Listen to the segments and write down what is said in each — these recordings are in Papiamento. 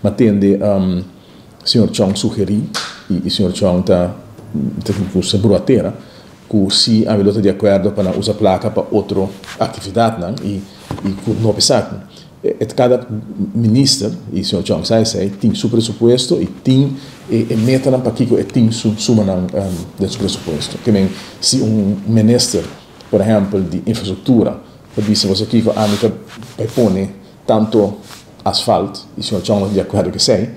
M'a tende señor Chong sugerí i señor Chong ta ta gusta brua tera ku si ami lo ta di akuerdo pa nan usa plaka pa otro aktividatnan i i ku no p'esaki. E kada minister, i señor Chong sa esei, tin su presupuesto i tin e e metanan pakiko e tin su sumanan den su presupuesto. Ke men si un minister, por ehèmpel di infrastruktura, ta bisa boso kiko ami ta bai pone tanto asfalt y señor Chong no ta di acuerdo cu esey,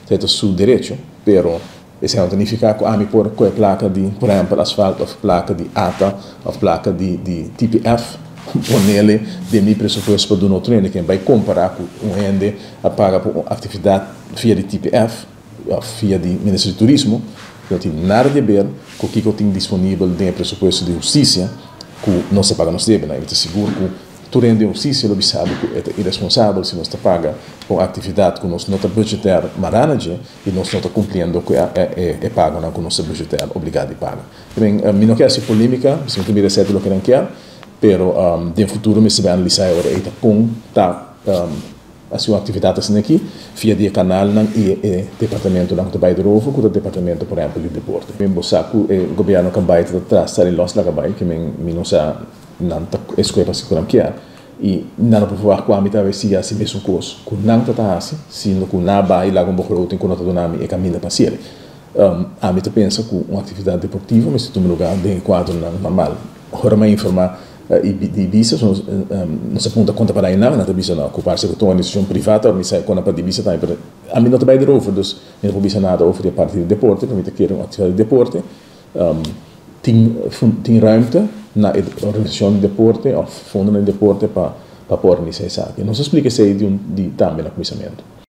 esey ta su derecho, pero esey no ta nifica cu ami por coge placa di por ehempel asfalt of placa di ata of placa di di TPF ponele den mi presupuesto pa duna otro hende ken bay compara cu un hende a paga pa un actividad via di TPF of via di Ministerio di Turismo, no tin nada di haber cu kico tin disponibel den e presupuesto di husticia cu nos ta paga nos debenan. Y mi ta sigur cu Tur hende den hustisia lo bisa bo ku e ta iresponsabel si nos ta paga pa un aktividat ku nos no ta budgeter mará na dje i nos no ta kumpliendo ku e pagonan ku nos ta budgeter obligá di paga. También mi no ke hasi polémika, mi ta mira esei ta loke nan kier, pero den futuro mester bai analisá e ora ei ta kon ta hasi un aktividat asina aki via di e kanalnan i e departamentonan ku ta bai erover ku ta departamento por ehèmpel di deporte. Bo sa ku e gobièrnu kan bai ta tras sali lòs laga bai, ke men mi no sa. Nan ta escohe pa haci cu nan kier y nan no por verwacht cu ami ta sigui haci mesun cos cu nan ta ta haci, siendo cu nan a bay laga un begroting cu no ta duna mi e caminda pa haciel. Ami ta pensa cu un actividad deportivo mester tuma lugar den e cuadronan normal. Ora mi a informa di Ibisa, nos a punta con ta para eynan, nan ta bisa no, cu parce cu ta un organisacion priva ta organisa e con pa di Ibisa tambe, pero ami no ta bay erover, dus mi no por bisa nada over di e parti di deporte, pero mi ta kere un actividad di deporte. Tin tin ruimte na e organisashon di deporte òf fondonan di deporte pa pa por organisá esaki. Nos a splika esei di un di tambe na kuminsamentu.